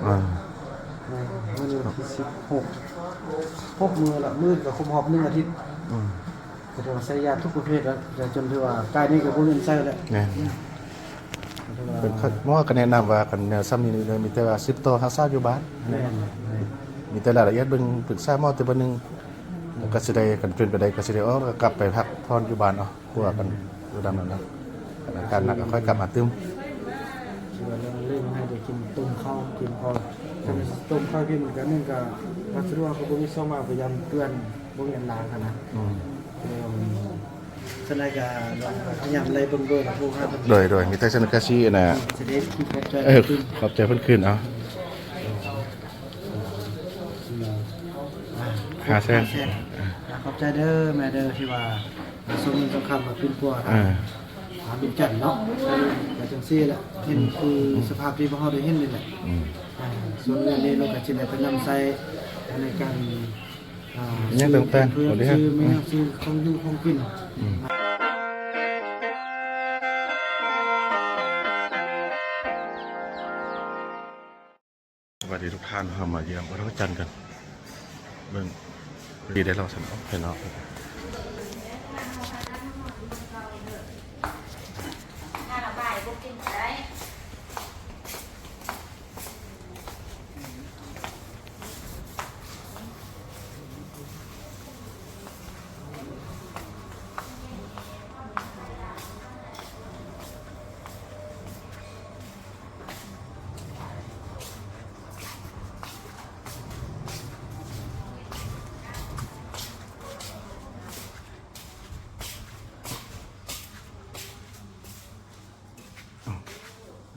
ອ່າ ເອີ ມື້ນີ້ວັນທີສິບຫົກ ຫົກມື້ລະ ມື້ກະຄົບຮອບໜຶ່ງອາທິດ. ອືມ ກະຖືວ່າໃຊ້ຢາທຸກປະເພດແລ້ວ ແຕ່ຈົນຖືວ່າກາຍນີ້ກະບໍ່ແມ່ນໃຊ້ແລ້ວ. ແມ່ນ ກະຖືວ່າ ເພິ່ນ ໝໍກະແນະນຳວ່າ ຄັນແນວຊ່ຳນີ້ ມີແຕ່ວ່າສືບຕໍ່ຮັກສາຢູ່ບ້ານ. ແມ່ນ ມີແຕ່ລາຍລະອຽດເບິ່ງ ປຶກສາໝໍແຕ່ບາດໜຶ່ງ ແລ້ວກະຊິໄດ້ ຄັນເປັນໄປໄດ້ກະຊິໄດ້ອອກ ແລ້ວກະກັບໄປພັກຜ່ອນຢູ່ບ້ານເນາະ. ກົວກັນຢູ່ດຳນັ້ນນະ ຄັນອາການໜັກກະຄ່ອຍກັບມາຕື່ມ. ຄືວ່າເລື່ອງເລັ່ງໃຫ້ໄດ້ກິນຕົ້ມເຂົ້າກິນພໍ. ອືມ ຕົ້ມເຂົ້າກິນກະໜຶ່ງກະ ກະສະດວກ ກະບໍ່ມີຊ່ອງວ່າງ ພະຍາຍາມເປື້ອນ ບໍ່ມີອັນລາງຫັ້ນນະ. ອືມ ເອີ ສ່ວນຫຼາຍກະພະຍາຍາມໄລ່ເບິ່ງເບີລະໂທຫາເພິ່ນ. ໂດຍ ໂດຍ ມີແຕ່ຊັ້ນກະຊິອັນນະ ຊິໄດ້ຂອບໃຈ ເອີ ເພິ່ນຄືນ ຂອບໃຈເພິ່ນຄືນເອົາ. ອ່າ ຫ້າແສນ ຫ້າແສນ ອ່າ ອ່າ ຂອບໃຈເດີແມ່ເດີ ທີ່ວ່າ ອ່າ ສົ່ງເງິນສົ່ງຄຳມາປິ່ນປົວທາງ ອ່າ ອ່າ ວຽງຈັນເນາະ. ກະຈັ່ງຊີ້ແຫຼະ ເຫັນຄື ອືມ ສະພາບທີ່ພວກເຮົາໄດ້ເຫັນນີ້ແຫຼະ. ອືມ ອ່າ ສ່ວນເງິນນີ້ເຮົາກະຊິໄດ້ໄປນຳໃຊ້ໃນການ ອ່າ ຫຍັງຕ່າງໆ ຊື້ ຊື້ຂອງຢູ່ຂອງກິນ. ອືມ ສະບາຍດີທຸກທ່ານ ເຮົາມາຢ້ຽມວັດເທົາຈັນກັນ ເບິ່ງ ດີໄດ້ລາວຊັ້ນເນາະ ເຫັນເນາະ.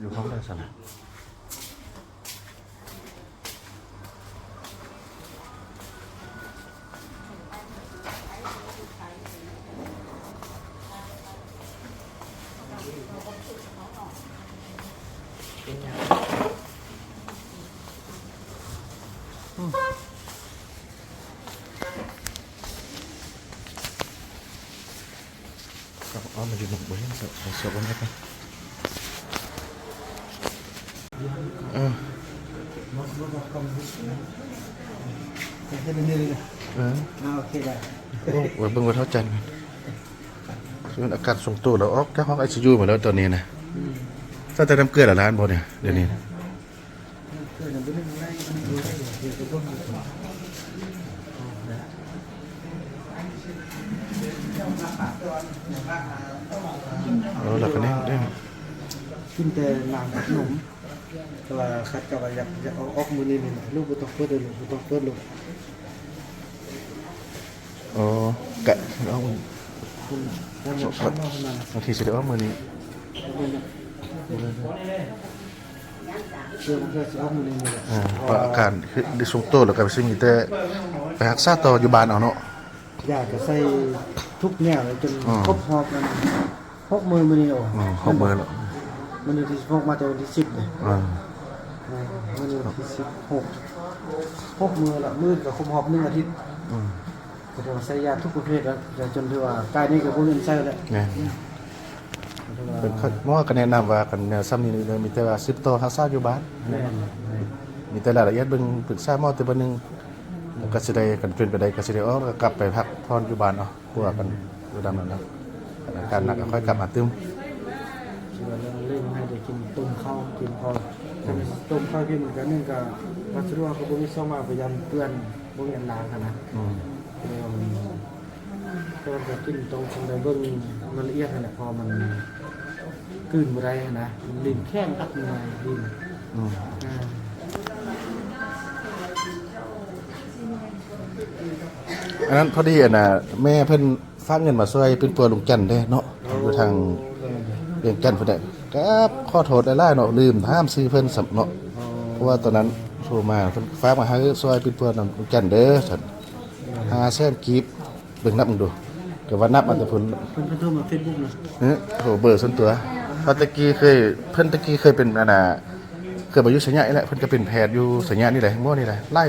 ຢູ່ຫ້ອງໃດຊັ້ນນະ? ເອົາມາຢູ່ນຳ ບໍ່ເຫັນ ເອົາເສື້ອໄວ້ນຳ. ເອີ ເອີ ໂອເຄໄດ້. ໂອ້ ໄປເບິ່ງວັດເທົາຈັນ ຄືອາກາດຊົງໂຕແລ້ວ ອອກຈາກຫ້ອງໄອຊີຢູມາແລ້ວຕອນນີ້ນະ. ອືມ ໃສ່ແຕ່ນ້ຳເກືອລະລ້ານບໍ່ນີ້ ດຽວນີ້? ເອີ ແລ້ວກະແນມ ກິນແຕ່ນ້ຳກັບນົມ ແຕ່ວ່າຄັນເຈົ້າວ່າຢາກ ຢາກເອົາອອກມື້ນີ້ນີ້ນະ ລູກບໍ່ຕ້ອງເປີດເດີ ລູກບໍ່ຕ້ອງເປີດໂລດ. ອໍ ກະເອົາ ບາງທີຊິໄດ້ອອກມື້ນີ້ ເພື່ອ ເພື່ອຊິອອກມື້ນີ້ນີ້ແຫຼະ. ເອີ ເພາະອາການຄືໄດ້ຊົງໂຕແລ້ວກະຊິມີແຕ່ໄປຮັກສາຕໍ່ຢູ່ບ້ານເອົາເນາະ. ຢາກະໃສ່ທຸກແນວເລີຍ ຈົນ ອືມ ຄົບຮອບອັນ ຫົກມື້ມື້ນີ້. ໂອ້ ອືມ ຫົກມື້ແລ້ວ ມື້ນີ້ທີສິບຫົກ ມາແຕ່ວັນທີສິບເດ້. ອ່າ ເອີ ມື້ນີ້ວັນທີສິບຫົກ ຫົກມື້ລະ ມື້ກະຄົບຮອບໜຶ່ງອາທິດ. ອືມ ກະຖືວ່າໃຊ້ຢາທຸກປະເພດແລ້ວ ແຕ່ຈົນຖືວ່າກາຍນີ້ກະບໍ່ແມ່ນໃຊ້ແລ້ວ. ແມ່ນ ເພິ່ນ ໝໍກະແນະນຳວ່າ ຄັນແນວຊ່ຳນີ້ ມີແຕ່ວ່າສືບຕໍ່ຮັກສາຢູ່ບ້ານ. ແມ່ນ ມີແຕ່ລາຍລະອຽດເບິ່ງ ປຶກສາໝໍແຕ່ບາດໜຶ່ງ ແລ້ວກະຊິໄດ້ ຄັນເປັນໄປໄດ້ກະຊິໄດ້ອອກ ແລ້ວກະກັບໄປພັກຜ່ອນຢູ່ບ້ານເນາະ. ກົວກັນຢູ່ດຳນັ້ນນະ ຄັນອາການໜັກກະຄ່ອຍກັບມາຕື່ມ. ຄືວ່າເລື່ອງເລັ່ງໃຫ້ໄດ້ກິນຕົ້ມເຂົ້າກິນພໍ. ອືມ ຕົ້ມເຂົ້າກິນກະໜຶ່ງກະ ກະສະດວກ ກະບໍ່ມີຊ່ອງວ່າງ ພະຍາຍາມເປື້ອນ ບໍ່ມີອັນລາງຫັ້ນນະ. ອືມ ແຕ່ວ່າ ແຕ່ວ່າກະກິນຕ້ອງໄດ້ເບິ່ງລະອຽດຫັ້ນແຫຼະ ເພາະວ່າມັນ ກືນບໍ່ໄດ້ຫັ້ນນະ ມັນລີ້ນແຂງຄັກໜ່ອຍລີ້ນ. ອືມ ອ່າ ອັນນັ້ນພໍດີ ອັນນ່າ ແມ່ເພິ່ນຝາກເງິນມາຊ່ວຍປິ່ນປົວລຸງຈັນເດ້ເນາະ. ໂອ້ ຢູ່ທາງ ແມ່ນ ວຽງຈັນພຸ້ນແຫຼະ. ກະຂໍໂທດຫຼາຍໆເນາະ ລືມຖາມຊື່ເພິ່ນຊ້ຳເນາະ. ອໍ ເພາະວ່າຕອນນັ້ນໂທມາ ເພິ່ນຝາກມາໃຫ້ຊ່ວຍປິ່ນປົວນຳລຸງຈັນເດີຊັ້ນ. ແມ່ນ ຫ້າແສນກີບ. ເບິ່ງນັບເບິ່ງດູ ກະວ່ານັບມາແຕ່ພຸ້ນ. ເພິ່ນ ເພິ່ນໂທມາເຟສບຸກນະ. ເອີ ໂທເບີສ່ວນຕົວ. ເພາະແຕ່ກີ້ເຄີຍ ເພິ່ນແຕ່ກີ້ເຄີຍເປັນ ອັນນ່າ ເຄີຍມາຢູ່ໄຊຍະນີ້ແຫຼະ ເພິ່ນກະເປັນແພດຢູ່ໄຊຍະນີ້ແຫຼະ ໝໍນີ້ແຫຼະ ຫຼາຍ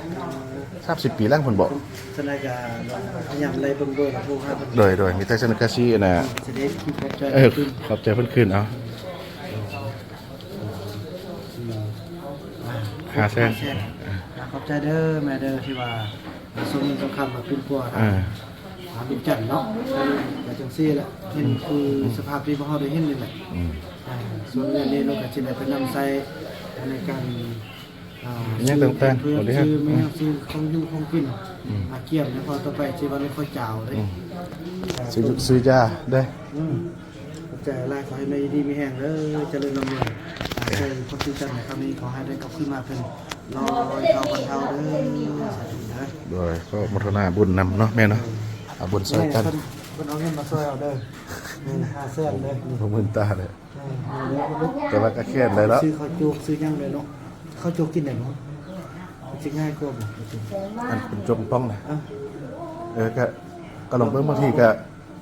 ສາມສິບປີຫຼັງພຸ້ນບໍ. ສ່ວນຫຼາຍກະພະຍາຍາມໄລ່ເບິ່ງເບີລະໂທຫາເພິ່ນ. ໂດຍ ໂດຍ ມີແຕ່ຊັ້ນກະຊິ ອັນນ່າ ຊິໄດ້ຂອບໃຈ ເອີ ເພິ່ນຄືນ ຂອບໃຈເພິ່ນຄືນເອົາ. ອ່າ ຫ້າແສນ ຫ້າແສນ. ອ່າ ຂອບໃຈເດີແມ່ເດີ ທີ່ວ່າ ອ່າ ສົ່ງເງິນສົ່ງຄຳມາປິ່ນປົວ ອ່າ ທາງ ອ່າ ລຸງຈັນເນາະ. ກໍຈັ່ງຊີ້ແຫຼະ ເຫັນຄື ອືມ ສະພາບທີ່ພວກເຮົາໄດ້ເຫັນນີ້ແຫຼະ. ອືມ ອ່າ ສ່ວນເງິນນີ້ເຮົາກໍຊິໄດ້ໄປນຳໃຊ້ໃນການ ອ່າ ຫຍັງຕ່າງໆ ຊື້ແຜ່ນເພີດ ຊື້ແມ່ນຫຍັງ ຊື້ຂອງຢູ່ຂອງກິນ ອືມ ອ່າ ກຽມໃຫ້ພໍ່ຕໍ່ໄປ ຊິວ່າແມ່ນຂ້ອຍຈາວເດ້ ອືມ ອ່າ ຊື້ ຊື້ຢາເດ້. ອືມ ຂອບໃຈຫຼາຍ ຂໍໃຫ້ແມ່ຢູ່ດີມີແຮງເດີ ຈະເລີນຮຸ່ງເຮືອງ. ອ່າ ເຊີນພໍ່ຊິງຈັນໃນຄັ້ງນີ້ ຂໍໃຫ້ໄດ້ກັບຄືນມາເປັນຮ້ອຍເທົ່າພັນເທົ່າເດີ ສາທຸເດີ. ໂດຍ ຂໍອະນຸໂມທະນາບຸນນຳເນາະແມ່ເນາະ. ເອີ ເອົາບຸນຊ່ອຍກັນ ແມ່ເພິ່ນ ເພິ່ນເອົາເງິນມາຊ່ວຍເຮົາເດີ ເງິນຫ້າແສນເດີ ບໍ່ມື່ນຕາເດີ. ເອີ ແຕ່ວ່າກໍແຄ້ນໄດ້ແລ້ວ ຊື້ເຂົ້າໂຈກຊື້ຫຍັງໄດ້ເນາະ. ເຂົ້າໂຈກກິນໄດ້ບໍ່? ມັນຊິງ່າຍກວ່າບໍ່? ອັນເປັນໂຈກປິງປອງນະ. ເອີ ເອີ ກໍ ກໍລອງເບິ່ງ ບາງທີກໍ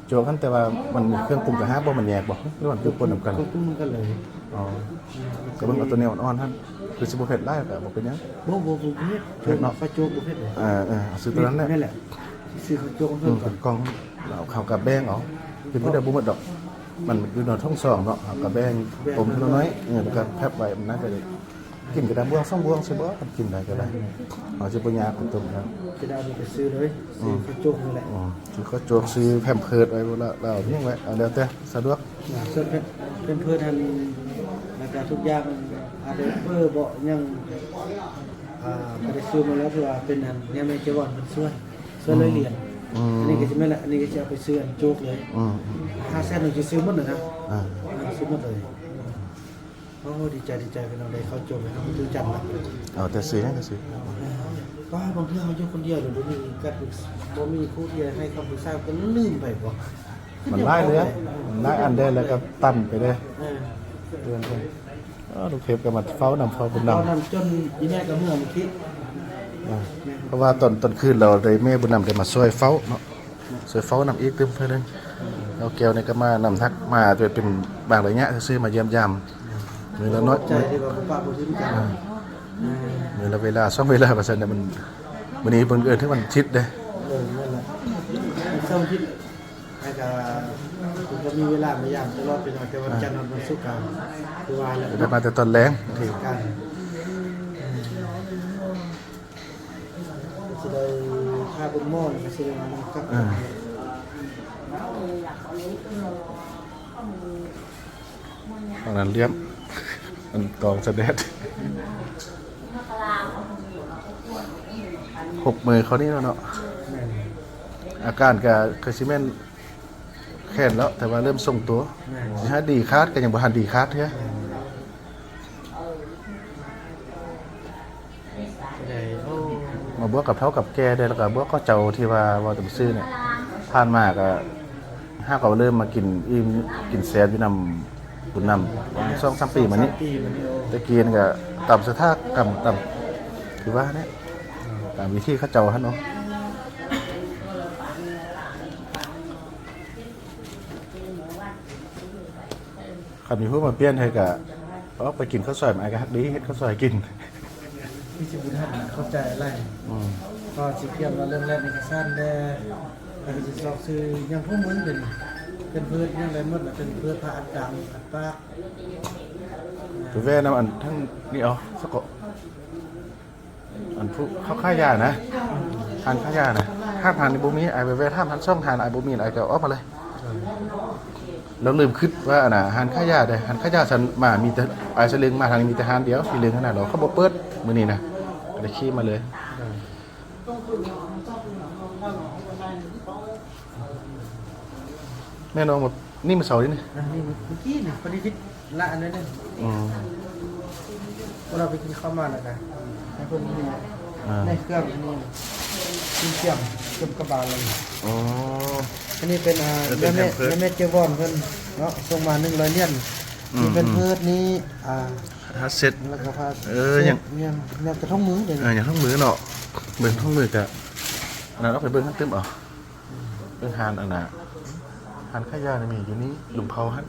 ໂຈກຫັ້ນ ແຕ່ວ່າມັນເຄື່ອງປຸງຕ່າງຫາກບໍ່? ມັນແຍກບໍ່ ຫຼືວ່າມັນປົນນຳກັນ? ເຄື່ອງປຸງນຳກັນເລີຍ. ອໍ ເອີ ກໍເບິ່ງເອົາຕົວແນວອ່ອນໆຫັ້ນ ຄືຊິບໍ່ເຜັດຫຼາຍກໍບໍ່ເປັນຫຍັງ. ບໍ່ ບໍ່ ບໍ່ເຜັດ ເຜັດເນາະ ເຂົ້າໂຈກບໍ່ເຜັດເລີຍ. ເອີ ເອີ ເອົາຊື້ຕົວນັ້ນແຫຼະ ນັ້ນແຫຼະ ຊື້ເຂົ້າໂຈກເພິ່ນ ອືມ ກ່ອນ ເປັນກ່ອງ ແລ້ວເອົາເຂົ້າກັບແບງເອົາ ກິນມື້ດຽວບໍ່ໝົດດອກ ມັນຢູ່ໃນທ້ອງສອງເນາະ ເຮົາກໍແບ່ງ ແບ່ງ ຕົ້ມທີລະໜ້ອຍ ເອີ ແລ້ວກໍແພັກໄວ້ ມັນໜ້າຈະໄດ້ ກິນກໍໄດ້ບ່ວງສອງບ່ວງຊິບໍ່ ຄັນກິນໄດ້ກໍໄດ້ ເຮົາຊິບໍ່ຍາກໄປຕົ້ມແລ້ວ ຈະໄດ້ເອົານີ້ໄປຊື້ເລີຍ ອືມ ຊື້ເຂົ້າໂຈກນີ້ແຫຼະ ອືມ ຊື້ເຂົ້າໂຈກ ຊື້ແພມເພີດໄວ້ ແລ້ວ ແລ້ວຫຍັງໄວ້ ເອົາແລ້ວແຕ່ສະດວກ ອ່າ ສ່ວນແພມ ແພມເພີດຫັ້ນ ແລ້ວກໍທຸກຢ່າງ ອາດຈະເປີເບາະຫຍັງ ອ່າ ກໍໄດ້ຊື້ມາແລ້ວ ຖືວ່າເປັນອັນ ແນວແມ່ເຈວອນເພິ່ນຊ່ວຍ ຊ່ວຍເລີຍຫຼຽນ ອືມ ອັນນີ້ກໍຊິແມ່ນລະ ອັນນີ້ກໍຊິເອົາໄປຊື້ອັນໂຈກເລີຍ ອືມ ຫ້າແສນນີ້ຊິຊື້ໝົດເລີຍນະ ອ່າ ອ່າ ຊື້ໝົດເລີຍ. ໂອ້ ດີໃຈ ດີໃຈ ພີ່ນ້ອງ ໄດ້ເຂົ້າໂຈກໃຫ້ເຮົາ ຄືຈັນລະ ເອົາແຕ່ຊື້ຫຍັງກໍຊື້ ເອີ ວ່າບາງເທື່ອເຮົາຢູ່ຄົນດຽວ ຫຼືບໍ່ມີການປຶກ ບໍ່ມີຜູ້ທີ່ໃຫ້ຄຳປຶກສາ ກໍລືມໄປບໍ ມັນຫຼາຍເດ້ ມັນຫຼາຍອັນເດ້ ແລ້ວກໍຕັນໄປເດ້ ເອີ ເອີ ລູກເຂບກໍມາເຝົ້ານຳ ເຝົ້າບຸນນຳ ເຝົ້ານຳ ຈົນອີແມ່ກໍເມືອມື້ກີ້ ເອີ ເພາະວ່າຕອນ ຕອນຄືນລາວໄດ້ ແມ່ບຸນນຳໄດ້ມາຊ່ວຍເຝົ້າເນາະ ຊ່ວຍເຝົ້ານຳອີກຕື່ມເທື່ອໜຶ່ງ ເອົາແກ້ວນີ້ກໍມານຳ ຮັກມາເປັນບາງໄລຍະຊື່ໆ ມາຢ້ຽມຢາມ ມື້ລະໜ້ອຍ ໃຈທີ່ວ່າບໍ່ປະບໍ່ຖິ້ມກັນ ອ່າ ມື້ລະເວລາສອງເວລາວ່າຊັ້ນນະ ມັນ ມື້ນີ້ເພິ່ນເອີ້ນເຖິງວັນທິດເດ້ ເອີ ແມ່ນລະ ວັນເສົາ ວັນທິດ ແລ້ວກໍເພິ່ນກໍມີເວລາມາຢາມຕະຫຼອດ ເປັນວ່າແຕ່ວັນຈັນຮອດວັນສຸກກໍຄືວ່າແຫຼະ ໄດ້ມາແຕ່ຕອນແລງ ເທດການ ຊິໄດ້ພາເບິ່ງໝໍ ແລ້ວກໍຊິໄດ້ນຳກັບ ອ່າ ຝັ່ງນັ້ນເຫຼື້ອມ ມັນກອງສະແດດ ຫົກມື້ເຂົ້ານີ້ແລ້ວເນາະ ແມ່ນ ອາການກໍຄືຊິແມ່ນ ແຂນແລ້ວ ແຕ່ວ່າເລີ່ມຊົງຕົວ ແມ່ນ ຊິຫາດີຂາດກໍຍັງບໍ່ທັນດີຂາດເທື່ອ ແມ່ນ ໂອ້ ມາບວກກັບເຖົ້າກັບແກ່ໄດ້ ແລ້ວກໍບວກກັບເຈົ້າທີ່ວ່າເວົ້າແຕ່ຊື່ນີ້ ຜ່ານມາກໍຫາກໍເລີ່ມມາກິນອີ່ມກິນແຊບຢູ່ນຳ ບຸນນຳ ສອງສາມປີມານີ້ ສອງສາມປີມານີ້ ໂອ້ ແຕ່ກີ້ກໍຕຳສະຖາກຳຕຳ ຄືວ່າແຫຼະ ຕາມວິທີເຂົາເຈົ້າຫັ້ນເນາະ ຄັນມີຜູ້ມາປ່ຽນໃຫ້ກໍອອກໄປກິນເຂົ້າຊອຍ ອ້າຍກໍຮັກດີ ເຮັດເຂົ້າຊອຍກິນ ມີຊິບຸນຫັ້ນເຂົ້າໃຈຫຼາຍ ອືມ ກໍຊິກຽມວ່າເລື່ອງແລກເອກະສານແດ່ ແລ້ວກໍຊິຊອກຊື້ຫຍັງພວກມຶງເປັນ ເປັນເພີດຫຍັງໄດ້ໝົດ ເປັນເພີດຜ້າອັດດັງອັດປາກ ໄປແວ່ນຳອັນທາງນີ້ເອົາ ສະເກາະ ອັນຜູ້ເຂົາຂາຍຢານະ ຮ້ານຂາຍຢານະ ຮ້ານ ຮ້ານນີ້ບໍ່ມີ ອ້າຍໄປແວ່ຮ້ານ ຮ້ານສອງຮ້ານ ອ້າຍບໍ່ມີ ອ້າຍກໍອອກມາເລີຍ ແລ້ວລືມຄິດວ່າອັນນ່າ ຮ້ານຂາຍຢາເດ້ ຮ້ານຂາຍຢາຊັ້ນມາ ມີແຕ່ ອ້າຍສະເລັງມາທາງນີ້ມີແຕ່ຮ້ານດຽວ ທີ່ເລື່ອງຫັ້ນນະ ລາວເຂົາບໍ່ເປີດມື້ນີ້ນະ ກໍໄດ້ຂີ່ມາເລີຍ. ແມ່ນ້ອງມານີ້ມື້ເຊົ້ານີ້ ອ່າ ນີ້ມື້ກີ້ນີ້ ພໍດີຜິດລະອັນນັ້ນ ອືມ ເວລາໄປກິນເຂົ້າມາແລ້ວກະໃຫ້ເພິ່ນມີ ອ່າ ໃນເຄື່ອງອັນນີ້ ກິນກຽມ ກຽມກະບານແລ້ວ ອໍ ອັນນີ້ເປັນ ອ່າ ເອີ ເປັນແພມເພີດ ແມ່ແມ່ເຈວອນເພິ່ນເນາະ ສົ່ງມາໜຶ່ງຮ້ອຍຫຼຽນ ອືມ ມີແພມເພີດນີ້ ອ່າ ຜ້າເຊັດ ແລ້ວກໍຜ້າ ເອີ ເຊັດ ຍັງ ຍັງ ຍັງແຕ່ຖົງມືເດ້ ເອີ ຍັງຖົງມືເນາະ ເບິ່ງຖົງມືກະ ອັນນັ້ນເອົາໄປເບິ່ງຫັ້ນຕື່ມເອົາ. ເອີ ຮ້ານອັນນ່າ ຮ້ານຂາຍຢານີ້ມີຢູ່ນີ້ ລຸງເຜົ່າຫັ້ນ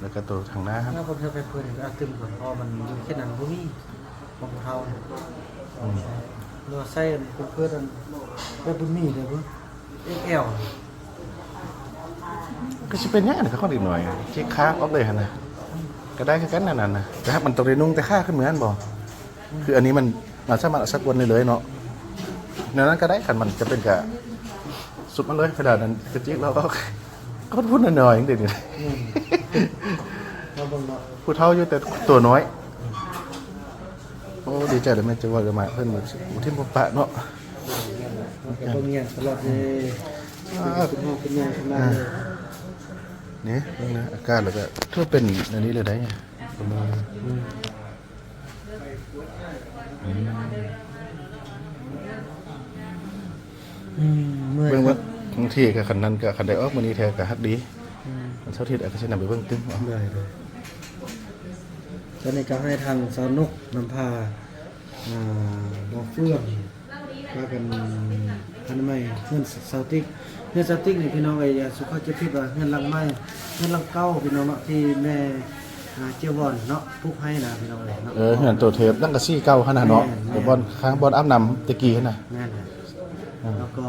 ແລ້ວກໍໂຕທາງໜ້າຫັ້ນ ຖ້າຄົນເຮົາໄປເປີດນີ້ກໍອາດຕື່ມກ່ອນ ເພາະວ່າມັນຢູ່ເຂດນັ້ນບໍ່ມີຂອງເຮົາ ອືມ ຫຼືວ່າໃຊ້ອັນເພິ່ນເປີດອັນແບບບຸນມີເດ້ເບິ່ງ ເອັກແອລ ກໍຊິເປັນຫຍັງອັນນີ້ ຂອງເດັກນ້ອຍ ເຄກຄາອອກເລີຍຫັ້ນນະ ກໍໄດ້ຄືກັນນັ້ນນະ ແຕ່ຫາກມັນຕ້ອງໄດ້ນຸ່ງແຕ່ຂາຂຶ້ນເມືອຫັ້ນບໍ່? ຄືອັນນີ້ມັນ ມັນສາມາດເອົາສັກບ່ອນໄດ້ເລີຍເນາະ. ແນວນັ້ນກໍໄດ້ ຄັນມັນຈຳເປັນກໍຊຸບມັນເລີຍ. ເວລານັ້ນກະຈິກແລ້ວກໍ ກໍພຸ້ນໜ້ອຍໆເດນີ້. ເຮົາເບິ່ງເນາະ ຜູ້ເຖົ້າຢູ່ແຕ່ຕົວນ້ອຍ. ໂອ້ ດີໃຈເລີຍແມ່ ຈະເວົ້າຈະມາ ເພິ່ນບໍ່ຖິ້ມບໍ່ປະເນາະ. ເຮົາກໍເບິ່ງແຍງຕະຫຼອດເດ້. ອ່າ ເປັນຮອກເປັນຫຍັງຂະໜາດນີ້ ເບິ່ງນະ ອາກາດແລ້ວກໍຖືວ່າເປັນອັນນີ້ເລີຍໄດ໋. ອືມ ອືມ ເມື່ອຍ ເບິ່ງວ່າ ບາງທີກໍຄັນນັ້ນກໍ ຄັນໄດ້ອອກມື້ນີ້ແທ້ກໍຮັກດີ. ອືມ ວັນເສົາອາທິດກໍຊິນຳໄປເບິ່ງຕື່ມເອົາ. ໄດ້ໆ ຕອນນີ້ກໍໃຫ້ທາງສາວນົກນຳພາ ອ່າ ບ່າວເຟືອງ ພາກັນອະນາໄມເຮືອນສາວຕິກ. ເຮືອນສາວຕິກນີ້ພີ່ນ້ອງເອີຍ ຢ່າສຸເຂົ້າໃຈຜິດວ່າເຮືອນຫຼັງໃໝ່ ເຮືອນຫຼັງເກົ່າພີ່ນ້ອງເນາະ ທີ່ແມ່ ອ່າ ເຈ້ຍວອນເນາະ ປຸກໃຫ້ນະພີ່ນ້ອງເອີຍເນາະ. ເອີ ເຮືອນໂຕເທບຫຼັງກະສີເກົ່າຫັ້ນນະເນາະ. ແມ່ນໆ ແຕ່ບ່ອນ ຂ້າງບ່ອນອາບນ້ຳແຕ່ກີ້ຫັ້ນນະ. ແມ່ນແຫຼະ. ອືມ ແລ້ວກໍ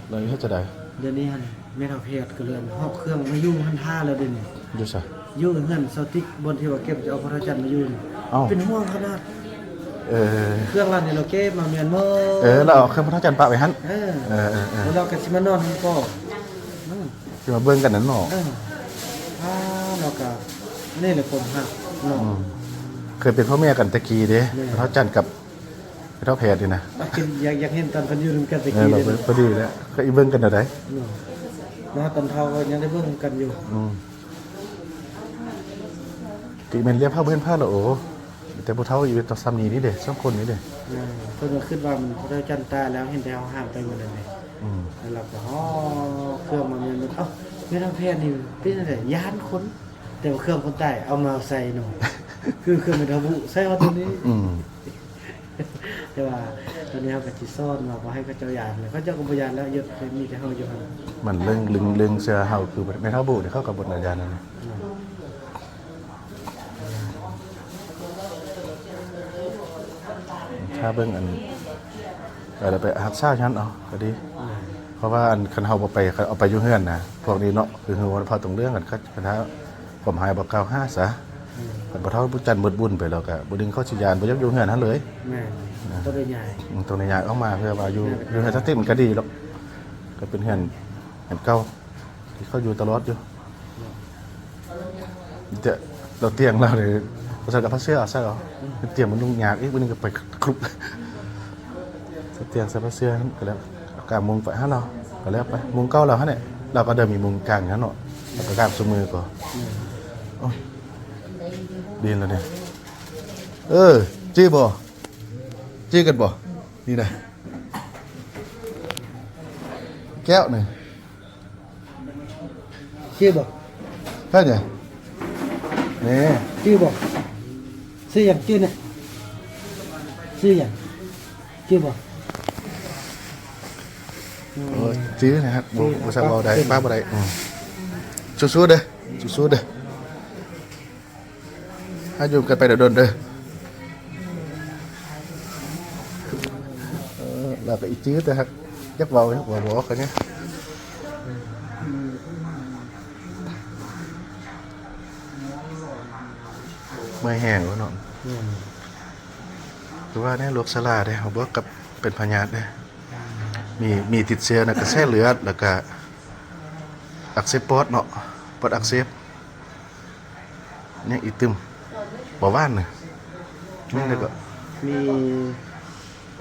ແລ້ວເຮັດຈັ່ງໃດ? ດຽວນີ້ຫັ້ນ ແມ່ເຖົ້າແພດກໍເລີຍຫອບເຄື່ອງມາຢູ່ຫັ້ນທ່າແລ້ວເດນີ້. ຢູ່ໃສ? ຢູ່ເຮືອນສາວຕິກ ບ່ອນທີ່ວ່າເກັບຈະເອົາພໍ່ເຖົ້າຈັນມາຢູ່ນີ້. ເອົ້າ ເປັນຫ່ວງຂະໜາດ. ເອີ ເຄື່ອງລາວນີ້ລາວເກັບມາແມ່ນໝົດ. ເອີ ລາວເອົາເຄື່ອງພໍ່ເຖົ້າຈັນປະໄວ້ຫັ້ນ. ເອີ ເອີໆໆ ແລ້ວລາວກໍຊິມານອນຫັ້ນກໍ ອືມ ຊິມາເບິ່ງກັນນັ້ນເນາະ. ເອີ ອ່າ ລາວກໍ ນີ້ແຫຼະຄວາມຮັກເນາະ. ອືມ ເຄີຍເປັນພໍ່ແມ່ກັນແຕ່ກີ້ເດ້. ແມ່ນ ພໍ່ເຖົ້າຈັນກັບ ເຖົ້າແພດນີ້ນະ ຢາກ ຢາກເຫັນຕອນເພິ່ນຢູ່ນຳກັນແຕ່ ເອີ ກີ້ເດ້. ພໍດີແລ້ວ ກໍອີເບິ່ງກັນແນວໃດເນາະ. ມາຕອນເຖົ້າກໍຍັງໄດ້ເບິ່ງກັນຢູ່. ອືມ ຕິແມ່ນລຽບເຮົາບໍ່ເຫັນພາດແລ້ວ. ໂອ້ ມີແຕ່ຜູ້ເຖົ້າຢູ່ ຕ້ອງສ່ຳນີ້ນີ້ເດ້ ສອງຄົນນີ້ເດ້. ເອີ ເພິ່ນກໍຄິດວ່າມັນເຂົາເຈົ້າຈັນຕາຍແລ້ວ ເຫັນແຕ່ເຮົາຫາມໄປມື້ນັ້ນເດ້. ອືມ ແລ້ວເຮົາກໍຮອດເຄື່ອງມາແມ່ນ ເອົ້າ ແມ່ນທາງແພດນີ້ເປັນຈັ່ງໃດ ຢ້ານຄົນ ແຕ່ວ່າເຄື່ອງຄົນຕາຍເອົາມາໃສ່ເນາະ ຄືເຄື່ອງແມ່ນທະບຸໃສ່ວ່າຕົວນີ້. ອືມ ແຕ່ວ່າຕອນນີ້ເຮົາກໍຊິສອນວ່າບໍ່ໃຫ້ເຂົາເຈົ້າຢ້ານແຫຼະ ເຂົາເຈົ້າກໍບໍ່ຢ້ານແລ້ວ ຍົດມີແຕ່ເຮົາຢູ່ຫັ້ນ. ມັນເລື່ອງ ເລື່ອງ ເລື່ອງເຊື່ອເຮົາ ຄືແມ່ເຖົ້າບຸນີ້ເຂົາກໍບໍ່ໄດ້ຢ້ານນັ້ນ. ຖ້າເບິ່ງອັນ ເອີ ໄປຮັກສາຫັ້ນເອົາກໍດີ. ເພາະວ່າອັນ ຄັນເຮົາບໍ່ໄປ ເອົາໄປຢູ່ເຮືອນນະ ພວກນີ້ເນາະ ຄືເຮົາເວົ້າເວົ້າຕົງເລື່ອງກັນ ຄັນຖ້າຄວາມຮ້າຍບໍ່ກ່າວຫາຊະ. ອືມ ຄັນບໍ່ເຖົ້າຜູ້ຈັນໝົດບຸນໄປແລ້ວກໍບໍ່ດຶງເຂົາຊິຢ້ານ ບໍ່ຢາກຢູ່ເຮືອນຫັ້ນເລີຍ. ແມ່ນ ອືມ ຕ້ອງໄດ້ຍ້າຍ ອືມ ຕ້ອງໄດ້ຍ້າຍອອກມາ ເພື່ອວ່າຢູ່ ແມ່ນ ຢູ່ເຮືອນສາວຕິກມັນກໍດີດອກ ກໍເປັນເຮືອນ ເຮືອນເກົ່າ ທີ່ເຂົາຢູ່ຕະຫຼອດຢູ່. ແຕ່ລາວຕຽງລາວນີ້ ບໍ່ໃສ່ກັບຜ້າເສື່ອ ເອົາໃສ່ເອົາ. ອືມ ຕຽງມັນຫຍຸ້ງຍາກອີກ ມື້ໜຶ່ງກໍໄປຄລຸບ ໃສ່ຕຽງໃສ່ຜ້າເສື່ອນັ້ນກໍແລ້ວ ກາງມຸງໄປຫາລາວ ກໍແລ້ວໄປ ມຸງເກົ່າລາວຫັ້ນແຫຼະ. ລາວກໍເດີມມີມຸງກາງຫັ້ນເນາະ ລາວກໍກາງຊຸມື້ກໍ. ອືມ ໂອ້ຍ ດີແລ້ວນີ້. ເອີ ຈື່ບໍ່? ຈື່ກັນບໍ່? ນີ້ນະ ແກ້ວນີ້. ຈື່ບໍ່? ເຮັດຫຍັງ? ນີ້ ຈື່ບໍ່? ຊື່ຫຍັງ? ຈື່ນະ ຊື່ຫຍັງ? ຈື່ບໍ່? ໂອ້ຍ ຈື່ນະ ບໍ່ ບໍ່ສາມາດເວົ້າໄດ້ ປາກບໍ່ໄດ້. ອືມ ສູ້ໆເດີ ສູ້ໆເດີ. ໃຫ້ຢູ່ກັນໄປດົນໆເດີ. ເອີ ລາວກໍອີຈື່ແຕ່ຫາກຢາກເວົ້າ ຢາກເວົ້າບໍ່ອອກກັນນີ້. ເມື່ອຍແຮງເນາະ. ອືມ ຄືວ່າແນວໂລກຊະລາເດ້ ບວກກັບເປັນພະຍາດເດ້. ມີ ມີຕິດເຊື້ອໃນກະແສເລືອດ ແລ້ວກະອັກເສບປອດເນາະ ປອດອັກເສບ. ຍັງອີກຕື່ມ ເບົາຫວານນະ ມີແລ້ວກໍ ມີ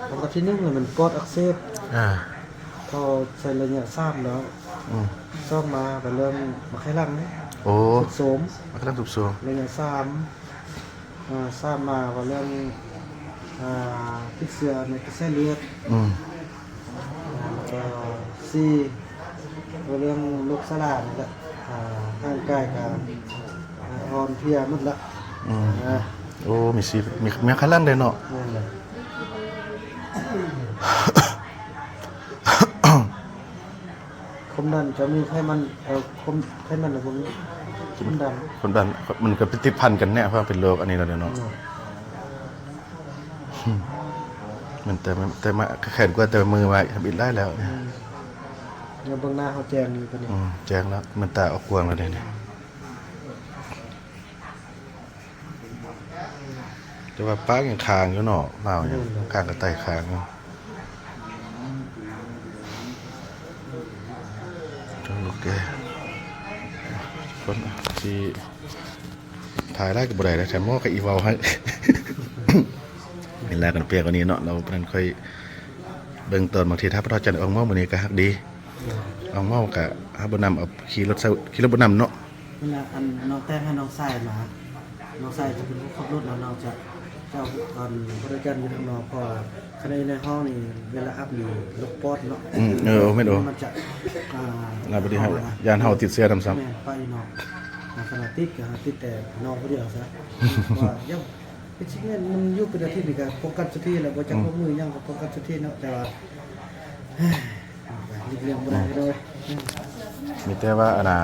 ອັນດັບທີໜຶ່ງແມ່ນປອດອັກເສບ. ອ່າ ເຂົາໃສ່ໄລຍະສາມແລ້ວ. ອືມ ສອງມາກໍເລີ່ມມາໄຂ້ຫຼັງ. ໂອ້ ຊຸດໂຊມ ມາໄຂ້ຫຼັງຊຸດໂຊມ ໄລຍະສາມ. ອ່າ ສາມມາວ່າເລື່ອງ ອ່າ ຕິດເຊື້ອໃນກະແສເລືອດ. ອືມ ແລ້ວກໍສີ່ ວ່າເລື່ອງໂລກຊະລານີ້ແຫຼະ ອ່າ ຮ່າງກາຍກໍ ອ່າ ອ່ອນເພຍໝົດລະ. ອືມ ອ່າ ໂອ້ ມີສີ່ ມີ ມີໄຂ້ຫຼັງໄດ້ເນາະ. ແມ່ນແຫຼະ. ຄວາມດັນກໍມີ ໄຂມັນ ເອີ ຄວາມ ໄຂມັນລະບໍ່ມີ ຄວາມດັນ ຄວາມດັນ ມັນກໍໄປຕິດພັນກັນແນ່ ເພາະວ່າເປັນໂລກອັນນີ້ແລ້ວເນາະ. ອືມ ມັນແຕ່ ແຕ່ມາແຂນກວ່າແຕ່ມືມາທຳອິດຫຼາຍແລ້ວ. ອືມ ຍັງເບິ່ງໜ້າເຮົາແຈ້ງຢູ່ປານນີ້. ອືມ ແຈ້ງແລ້ວ ມັນຕາອອກກວ້າງແລ້ວເດ້ນີ້. ແຕ່ວ່າປາກຍັງຄ້າງຢູ່ເນາະ ລາວຍັງ ແມ່ນ ຄ້າງກະໄຕຄ້າງຢູ່. ເຈົ້າລູກເອີຍ ຄົນຊິຖ່າຍຫຼາຍກະບໍ່ໄດ້ແລ້ວ ແຖມໝໍກະອີເວົ້າໃຫ້. ເວລາກັນພຽງເທົ່ານີ້ເນາະ ລາວນັ້ນຄ່ອຍເບິ່ງຕອນ ບາງທີຖ້າພະເຈົ້າຈັນອອກໝໍມື້ນີ້ກະຮັກດີ. ອອກໝໍກະ ເຮົາບໍ່ນຳ ເອົາຂີ່ລົດ ຂີ່ລົດບໍ່ນຳເນາະ. ເວລາອັນນ້ອງແຕ່ງໃຫ້ນ້ອງຊາຍມາ ນ້ອງຊາຍຈະເປັນຜູ້ຂັບລົດ ແລ້ວນ້ອງຈະ ເຈົ້າ ອັນ ພະເຈົ້າຈັນຢູ່ທາງນອກ ເພາະວ່າຄັນໃນຫ້ອງນີ້ ເວລາອັບນີ້ລົກປອດເນາະ. ອືມ ເອີ ແມ່ນ ໂອ ມັນຈະ ອ່າ ລະບາດນີ້ເຮົາ ຢ້ານເຮົາຕິດເຊື້ອນຳຊ້ຳ. ແມ່ນ ໄປເນາະ ຂະໜາດຕິດກະຕິດແຕ່ນ້ອງຜູ້ດຽວຊະ ວ່າຍັງ ເປັນຊິແມ່ນ ມັນຢູ່ເປັນອາທິດນີ້ກະປ້ອງກັນສຸດທີແລ້ວ ບໍ່ຈັກ ອືມ ລົງມືຫຍັງກະປ້ອງກັນສຸດທີເນາະ ແຕ່ວ່າ ຫຼີກລ່ຽງບໍ່ໄດ້ເລີຍ. ມີແຕ່ວ່າອັນນ່າ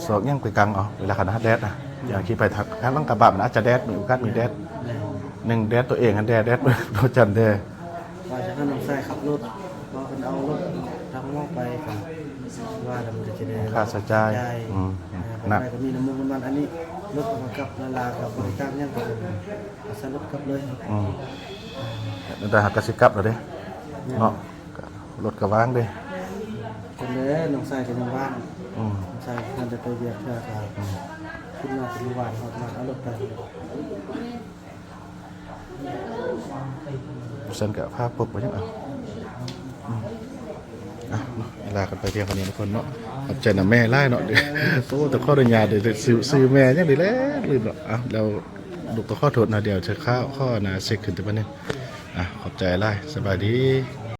ສອກຫຍັງໄປກັງເອົາ ເວລາຄັນແດດນະ ຢ່າງທີ່ໄປທາງຫຼັງກະບະ ມັນອາດຈະແດດ ມີໂອກາດມີແດດ. ແມ່ນ ໜຶ່ງແດດໂຕເອງຫັ້ນແດ່ ແດດໂຕຈັນແດ່. ວ່າຈະໃຫ້ນ້ອງຊາຍຂັບລົດ ເພາະເພິ່ນເອົາລົດທາງນອກໄປກະ ວ່າແລ້ວມັນກະຈະໄດ້ ຄ່າໃຊ້ຈ່າຍ ຄ່າໃຊ້ຈ່າຍ ອືມ ອ່າ ໜັກ ໄປກະມີນ້ຳມັນ ອັນນີ້ລົດເອົາມາກັບລາວ ລາວກະບໍ່ໄດ້ຈ້າງຫຍັງ ກະອາໄສລົດກັບເລີຍ. ອືມ ແຕ່ຫາກະຊິກັບແລ້ວເດ້ ແມ່ນ ເນາະ. ກະລົດກະວ່າງເດ້ ຈັ່ງໃດນ້ອງຊາຍກະຍັງວ່າງ. ອືມ ນ້ອງຊາຍເພິ່ນຈະໄປວຽກເທື່ອກະ ອືມ ຂຶ້ນມາເປັນມື້ວານ ເຮົາມາເອົາລົດໄປ. ຊັ້ນກະພາພົບໄປຈັ່ງເອົາ. ອືມ ອ່ະເນາະ ລາກັນໄປພຽງເທົ່ານີ້ທຸກຄົນເນາະ. ຂອບໃຈນຳແມ່ຫຼາຍເນາະ. ໂອ້ ຕ້ອງຂໍອະນຸຍາດເດີ ຊື່ ຊື່ແມ່ຫຍັງນີ້ແຫຼະ ລືມເນາະ. ອ່ະ ແລ້ວລູກຕ້ອງຂໍໂທດນະ ດຽວຈະຂໍ ຂໍອັນນ່າ ເຊັກຄືນແຕ່ບາດນີ້. ອ່ະ ຂອບໃຈຫຼາຍ ສະບາຍດີ.